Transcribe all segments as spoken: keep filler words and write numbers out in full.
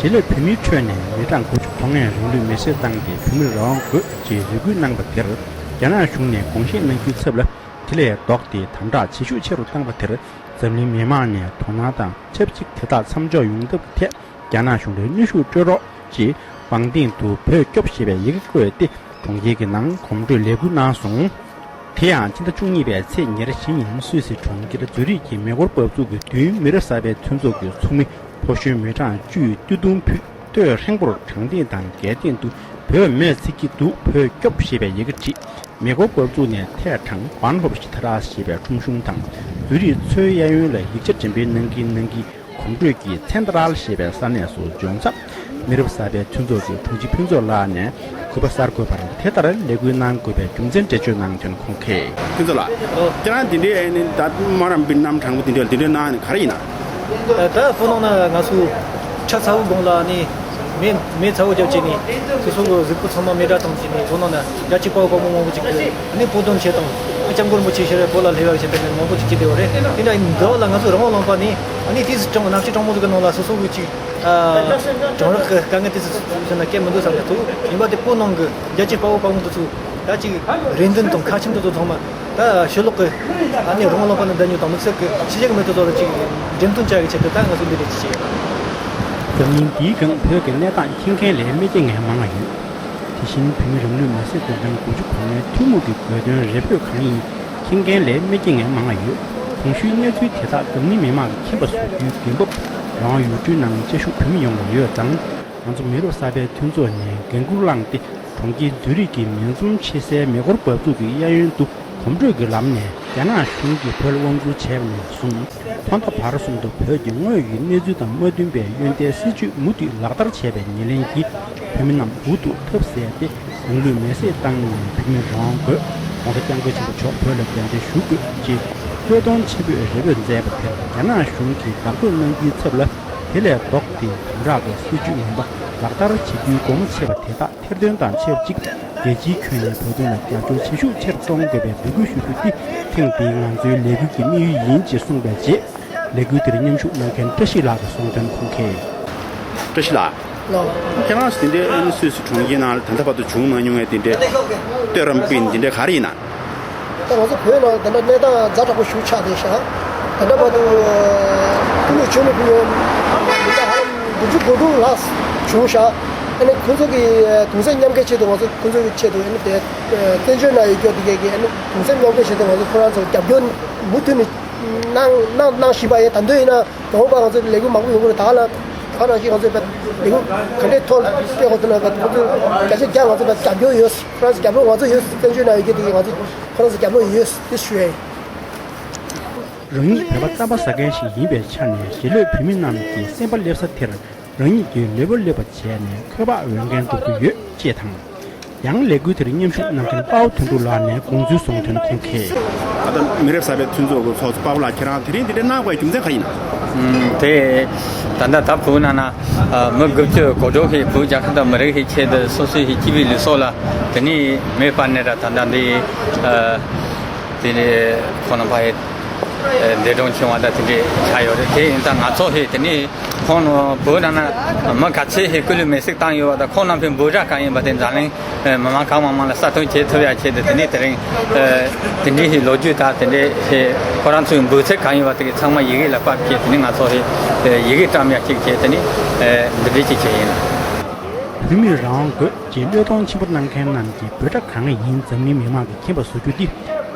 དེ་ལས་བོད་མིའི་ཁྲོད་ནས་མི་གྲངས་དགུ་བཅུ་གོ་ལྔས་རང་ལུས་མེར་སྲེག་བཏང་སྟེ་བོད་མི་རང་དབང་དགོས་ཅེས་རེ་སྐུལ་གནང་པ་དེར། རྒྱ་ནག་གཞུང་ནས་དགོངས་བཞེས་གནང་རྒྱུའི་ཚབ་ལ། དེ་ལས་ལྡོག་སྟེ་དམ་དྲག་ཇེ་ཤུགས་ཆེ་རུ་བཏང་པ་དེར། འཛམ་གླིང་མི་མང་ནས་དོ་སྣང་དང་ཆབས་ཅིག་དེ་དག་མཚམས་འཇོག་ཡོང་ཐབས་ཀྱི་ཐད། རྒྱ་ནག་གཞུང་ལ་གནོན་ཤུགས་སྤྲོད་རོགས་ཅེས་བང་སྟེང་དུ་བོད་སྐྱོབས་ཞེས་པའི་ཡི་གེ་བཀོད་དེ། གྲོང་ཁྱེར་གྱི་ནང་གོམ་བགྲོད་ལས་འགུལ་གནང་སོང་། དེ་ཡང་ཕྱི་ཟླ་བཅུ་གཉིས་པའི་ཚེས་ཉེར་བཞི་ཉིན་སུད་སི་གྲོང་ཁྱེར་ཛུ་རིག་གི་མེ་འཁོར་འབབ་ཚུགས་ཀྱི་མདུན་མི་རབས་གསར་པའི་མཐུན་ཚོགས་ཀྱི་ཚོགས་མི་ཕོ་གཞོན་མི་གྲངས་བཅུས་སྟོད་ཐུང་ཕུད། སྟོད་ཧྲེང་པོར་དྲང་སྟེང་དང་སྒལ་སྟེང་དུ་བོད་མེས་འཚིག་གི་འདུག་བོད་སྐྱོབས་ཞེས་པའི་ཡི་གེ་བྲིས། མེ་འཁོར་འབབ་ཚུགས་ནས་ཐད་དྲངས་བཱན་ཧོབ་ཞི་ཐ་ར་ཞེས་པའི་ཁྲོམ་གཞུང་དང་ཛུ་རིག་མཚོའི་གཡས་གཡོན་ལ་ཡིག་ཆ་འགྲེམས་སྤེལ་གནང་གིན་གནང་གིན། གོམ་བགྲོད་ཀྱིས་ཚན་ཏ་རལ་ཞེས་པའི་ས་གནས་སུ་འབྱོར་མཚམས། མི་རབས་གསར་པའི་མཐུན་ཚོགས་ཀྱི་དྲུང་ཆེ་ཕུན་ཚོགས་ལགས་ནས་གུས་པ་གསར་འགོད་པར་དེ་ལྟར་ལས་འགུལ་གནང་དགོས་པའི་རྒྱུ་མཚན་འགྲེལ་བརྗོད་གནང་དོན་ཁོང་གིས། ཕུན་ཚོགས་ལགས། ཨོ། ཁྱེད་རང་འདི་འདྲའི་ཨ་ནི་ད་མ་རམ་པིན་གནམ་གྲང་པོ་འདི་འདྲའི་འདི་འདྲའི་གནང་ནི་ག་རེ་ཡིན་ན། ད་བོད་ནང་ན་ང་ཚོ་ཆ་ཚ་བོ་དགོང་ལ་ནི་མེ་མེ་ཚ་བོ་རྒྱབ་བྱས་ནི་སོ་སོ་གི་གཟུགས་པོ་ཚང་མ་མེ་དྲག་བཏང་བྱས་ནི་བོད་ནང་ན་རྒྱ་ཆེ་དཔའ་བོ་དཔའ་མོ་མང་པོ་ཅིག་གིས་ནི་བོད་དོན་ཆེད་དང་སྐྱབས་མགོན་རིན་པོ་ཆེ་ཞལ་བོད་ལ་སླེབས་ཡག་བྱས་པའི་ནི་མང་པོ་ཅིག་བྱས་ཏེ་ཡོད་རེད། དེ་འདྲ་ཡིན་འདི་བ་ལ་ང་ཚོ་རང་དབང་ལུང་པ་ནི་ཨ་ནི་དེ་ཚོ་གྲང་གནམ་གཤིས་གྲང་མོ་ཟིག་གི་ནང་ལ་སོ་སོ་གི་ཅིག་གྲང་རག་གི་དཀའ་ངལ་དེ་ཚོ་བྱུང་ན་སྐད་མི་འདུག་བསམ་གི་འདུག་ཡིན་པ་དེ་བོད་ནང་གི་རྒྱ་ཆེ་དཔའ་བོ་དཔའ་མོ་དེ་ཚོ་ད་ཅིག་རེ་འདུན་དང་ཁ་ཆེམས་དེ་ཚོ་ཚང་མ། ད་ཕྱི་ལོགས་ཀྱི་ཨ་ནི་རང་ལོགས་པ་ནས་བསྡད་མྱོང་དང་མི་ཚེ་གི་ཕྱི་རྒྱལ་གྱི་མི་དེ་ཚོ་ལ་ཅིག་འགྲེམས་སྟོན་བྱ་ཡག་ཆེད་དུ་ད་ང་ཚོ་འདི་འདྲ་ཅིག་བྱས་ཡོད། འཛམ་གླིང་འདིའི་སྒང་བོད་ཀྱི་གནས་སྟངས་མཁྱེན་མཁན་ལས་མི་སྐྱེ་མཁན་མང་བ་ཡོད། དེ་བཞིན་བོད་མི་རང་ལུས་མེར་སྲེག་དོན་ཚན་དགུ་བཅུ་གོ་ལྔའི་ཐུན་མོང་གི་དགོས་དོན་རེ་འབོད་གང་ཡིན་མཁྱེན་མཁན་ལས་མི་སྐྱེ་མཁན་མང་བ་ཡོད། གོང་ཞུས་གནས་ཚུལ་དེ་དག་འཛམ་གླིང་མི་མང་གིས་མཁྱེན་པ་བཟོ་རྒྱུའི་འགན་བབ་རང་དབང་ཡུལ་གྲུའི་ནང་བཅའ་བཞུགས་བོད་མི་ཡོངས་ལ་ཡོད་ཙང་། ང་ཚོ་མི་རབས་གསར་པའི་མཐུན་ཚོགས་ནས་འགན་འཁུར་བླངས་ཏེ། གྲོང་ཁྱེར་ཛུ་རིག་གི་མིང་འཛོམས་ཆེ་སའི་མེ་འཁོར་འབབ་ཚུགས་ཀྱི་གཡས་གཡོན་དུ་གོམ་བགྲོད་ཀྱི་ལམ་ནས་རྒྱ་ནག་གཞུང་གིས་བོད་ལ་དབང་བསྒྱུར་བྱས་པ་ནས་བཟུང་། ཐོག་མཐའ་བར་གསུམ་དུ་བོད་ཀྱི་དངོས་ཡོད་ཀྱི་གནས་ཚུལ་དང་མ་མཐུན་པའི་ཡོན་ཏན་སྲིད་བྱུས་མུ་མཐུད་ལག་བསྟར་བྱས་པའི་ཉེར་ལེན་གྱིས། བོད་མི་རྣམས་འུ་ཐུག་ཐབས་ཟད་དེ། རང་ལུས་མེར་སྲེག་བཏང་ནས་བོད་མི་རང་དབང་དགོས། ྋགོང་ས་ྋསྐྱབས་མགོན་ཆེན་པོ་མཆོག་བོད་ལ་གདན་འདྲེན་ཞུ་དགོས། ཅེས་བློས་གཏོང་ཆེན་པོས་རེ་འབོད་མཛད་པ་དེར་རྒྱ་ནག་གཞུང་གིས་བདག་སྤྲོད་གནང་རྒྱུའི་ཚབ་ལ། དེ་ལས་ལྡོག་སྟེ་དམ་དྲག་གི་སྲིད་བྱུས་ངན་པ་ལག་བསྟར་བྱེད་རྒྱུའི་དགོངས་པ་ཆེ་བ་དེ་དག་ཐེར་འདོན་དང་ཆབས་ཅིག་རྒྱལ་སྤྱིའི་ཁྱོན་ནས་བོད་དོན་ལ་རྒྱབ་སྐྱོར་བྱེད་ཤུགས་ཆེ་རུ་གཏོང་དགོས་པའི་འབོད་སྐུལ་ཞུ་རྒྱུ་འདི་ཐེངས་འདིའི་ང་ཚོའི་ལས་འགུལ་གྱི་དམིགས་ཡུལ་ཡིན་ཅེས་གསུངས་པའི་རྗེས། ལས་འགུལ་དེར་མཉམ་ཞུགས་གནང་མཁན་བཀྲ་ཤིས་ལགས་ཀྱིས་གསུངས་དོན་ཁོང་གིས། བཀྲ་ཤིས་ལགས། ལགས། ཁྱེད་རང་དེ་འདྲའི་ཨ་ནི་སུད་སི་གྲོང་ཁྱེར་ནང་ལ་ད་ལྟ་བར་དུ་བྱུང་མ་མྱོང་བའི་དེ་འདྲའི་སྟོད་རམ་པིན་དེ་འདྲའི་ག་རེ་ཡིན་ན། ད་ང་ཚོ་བོད་ནང་དེ་འདྲ་གནས་སྟངས་ཛ་དྲག་པོ་ཞིག་ཆགས་བསྡད་ཤག་དེ་འདྲ་བར་དུ་ཕུ་ནུ་ཆུང་ནུ་ཕུ་ནུ་མི་ཚང་ཧ་ལམ་དགུ་བཅུ་གོ་དྲུག་ལྷག་བྱུང་ཤག་ཨ་ནི་ཁོ་ཚོ་གི་གདུང་སེམས་མཉམ་སྐྱེད་ཆེད་དུ་ང་ཚོ་ཁོ་ཚོ་གི་ཆེད་དུ་ཨ་ནི་དེ་བཙན་བྱོལ་ནང་ཡོད་རྒྱུ་དེ་གའི་གི་ཨ་ནི་གདུང་སེམས་མཉམ་སྐྱེད་ཆེད་དུ་ང་ཚོ་ཁོ་རང་ཚོ་རྒྱབ་སྐྱོར་མུ་མཐུད་ནས་གནང་གནང་གནང་བཞིན་པ་ཡིན། ད་དུང་ཡིན་ན། དང་པོ་ང་ཚོ་ལས་འགུལ་མང་པོ་ཡོང་གི་རེད། ད་ལ་ཁ་ནང་བཞིན་ང་ཚོས་ལས་འགུལ་ག་འདྲའི་ཐོག་སྤེལ་དགོས་དེ་ལ་ཁོ་ཚོས་བརྒྱ་ཆ་བརྒྱ་ང་ཚོ་རྒྱབ་སྐྱོར་ཡོད། ཁོ་རང་ཚོ་རྒྱབ་སྐྱོར་ང་ཚོ་ཡོད། བཙན་བྱོལ་ནང་ཡོད་ཀྱི་དེ་ང་ཚོ་ཁོ་རང་ཚོ་རྒྱབ་སྐྱོར་ཡོད་དེ་ཞུ་ཡ་ཡིན། རང་ཉིད་བོད་པ་རྩམ་པ་ཟ་མཁན་ཞིག་ཡིན་པའི་ཆ་ནས་གཞིས་ལུས་བོད་མི་རྣམས་ཀྱི་སེམས་པ་སླེབས་ས་དེར། རང་ཉིད་ཀྱིས་ལུས་པོ་སླེབས་པ་བྱས་ནས་འཁོས་དཔག་འོས་འགན་སྒྲུབ་ཀྱི་ཡོད་ཅེས་དང་། ཡང་ལས་འགུལ་དེར་མཉམ་ཞུགས་གནང་མཁན་དཔའ་བོ་དོན་གྲུབ་ལགས་ནས་དགོངས་ཚུལ་གསུངས་དོན་ཁོང་གིས། ད་ལྟ་མི་རབས་གསར་པའི་མཐུན་ཚོགས་ཀྱི་ཚོགས་གཙོ་དཔའ་བོ་ལགས། ཁྱེད་རང་དེ་རིང་འདི་འདྲ་གནང་དགོས་རྒྱུ་མཚན་ག་རེ་ཡིན་ན། ཨུམ། དེ་ད་ལྟ་ད་བོད་ནང་ན་ཨ་མི་དགུ་བཅུ་གོ་དྲུག་གིས་བོད་རྒྱལ་ཁབ་དང་མི་རིགས་ཀྱི་ཆེད་དུ་སོ་སོའི་སྤྱི་པའི་ལུས་སྲོག་ལ་དེ་ནས་མེ་སྤར་ནས་ར་ད་ལྟ་འདི་ཨ་དེ་ནས་ཁོང་རྣམ་པ་ཡི་ཨ་འདས་གྲོངས་ཕྱིན་པ་དང་དེ་འདྲས་ཆགས་ཡོད་རེད། དེ་ཡིན་ཙང་ང་ཚོ་ཧེ་དེ་ནས་ཁོང་བོད་ནང་ན་མི་ག་ཚད་ཧེ་སྐུ་ལུས་མེར་སྲེག་བཏང་ཡོད་པ་དང་ཁོང་རྣམ་པའི་འབོད་སྒྲ་གང་ཡིན་པ་དེ་འཛམ་གླིང་མི་མང་གང་མང་མང་ལ་གསལ་སྟོན་བྱེད་ཐུབ་ཡ་ཆེད་དུ་དེ་ནས་དེ་རིང་དེ་འདྲའི་ཧེ་ལོ་རྒྱུས་དང་དེ་འདྲའི་ཧེ་ཁོ་རང་ཚོའི་འབོད་ཚིག་གང་ཡིན་པ་དེ་གི་ཚང་མ་ཡི་གེ་ལ་ཕབ་བྱས་དེ་ནས་ང་ཚོ་ཧེ་ཡི་གེ་བཀྲམ་ཡ་གཅིག་བྱས་དེ་ནས་འདི་འདྲའི་གཅིག་བྱས་ཡིན། བོད་མི་རང་དབང་དགོས་ཅེས་བློས་གཏོང་ཆེན་པོ་གནང་མཁན་རྣམས་ཀྱི་འབོད་སྒྲ་གང་ཡིན་འཛམ་གླིང་མི་མང་གིས་མཁྱེན་པ་བཟོ་རྒྱུ་འདི་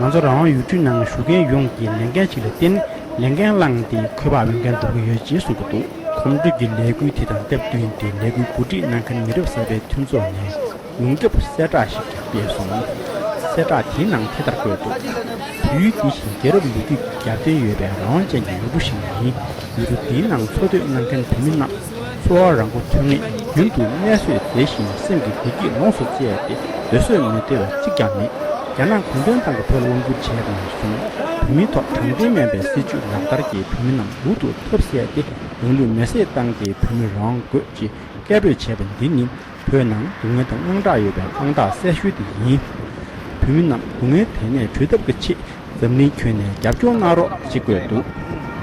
ང་ཚོ་རང་དབང་ཡུལ་གྲུའི་ནང་བཞུགས་མཁན་ཡོངས་ཀྱི་ལས་འགན་ཞིག་ལ་བརྟེན་ལས་འགན་བླངས་ཏེ་འཁོས་དཔག་འོས་འགན་སྒྲུབ་ཀྱི་ཡོད་ཅེས་གསུངས་ཀྱི་འདུག་གོམ་བགྲོད་ཀྱི་ལས་འགུལ་དེ་དང་སྟབས་བསྟུན་ཏེ་ལས་འགུལ་གོ་སྒྲིག་གནང་མཁན་མི་རབས་གསར་པའི་མཐུན་ཚོགས་ནས་ཡོངས་ཁྱབ་གསལ་བསྒྲགས་ཤིག་སྤེལ་སོང་། གསལ་བསྒྲགས་དེའི་ནང་དེ་ལྟར་བཀོད་འདུག་བོད་ཡུལ་འདི་བཞིན་རྒྱལ་རབས་ལོ་རྒྱུས་ཀྱི་རྒྱབ་རྟེན་ཡོད་པའི་རང་དབང་ཅན་གྱི་ཡུལ་གྲུ་ཞིག་ཡིན། ཡུལ་གྲུ་འདིའི་ནང་འཚོ་སྡོད་གནང་མཁན་བོད་མི་རྣམས་འཚོ་བ་རང་མགོ་ཐོན་ངེས་རྒྱུན་དུ་གནས་བཟོད་མཛད་བཞིན་སེམས་ཀྱི་བདེ་སྐྱིད་ལོངས་སུ་སྤྱད་དེ་སྡོད་བཟོད་མི་བདེ་བ་གཅིག་ཀྱང་མེད། རྒྱ་ནག་གུང་ཁྲན་ཏང་གིས་བོད་ལ་དབང་བསྒྱུར་བྱས་པ་ནས་བཟུང་བོད་མིའི་ཐོག་དྲང་བདེན་མིན་པའི་སྲིད་བྱུས་ལག་བསྟར་གྱིས་བོད་མི་རྣམས་འུ་ཐུག་ཐབས་ཟད་དེ་རང་ལུས་མེར་སྲེག་བཏང་སྟེ་བོད་མི་རང་དགོས་ཅེས་སྐད་འབོད་བྱས་པ་འདི་ནི་བོད་ནང་སྡུག་བསྔལ་དང་དངངས་སྐྲག་ཡོད་པའི་དཔང་རྟགས་གསལ་ཤོས་དེ་ཡིན། བོད་མི་རྣམས་སྡུག་བསྔལ་དེ་ནས་གྲོལ་ཐབས་ཀྱི་ཆེད་འཛམ་གླིང་ཁྱོན་ནས་རྒྱབ་སྐྱོར་གནང་རོགས་ཅེས་བཀོད་འདུག་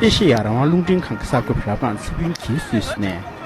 ཨེ་ཤེ་ཡ་རང་དབང་རླུང་འཕྲིན་ཁང་གི་གསར་འགོད་པ་རབ་སྒང་ཚེ་ཕུན་གྱིས་སུད་སི་ནས།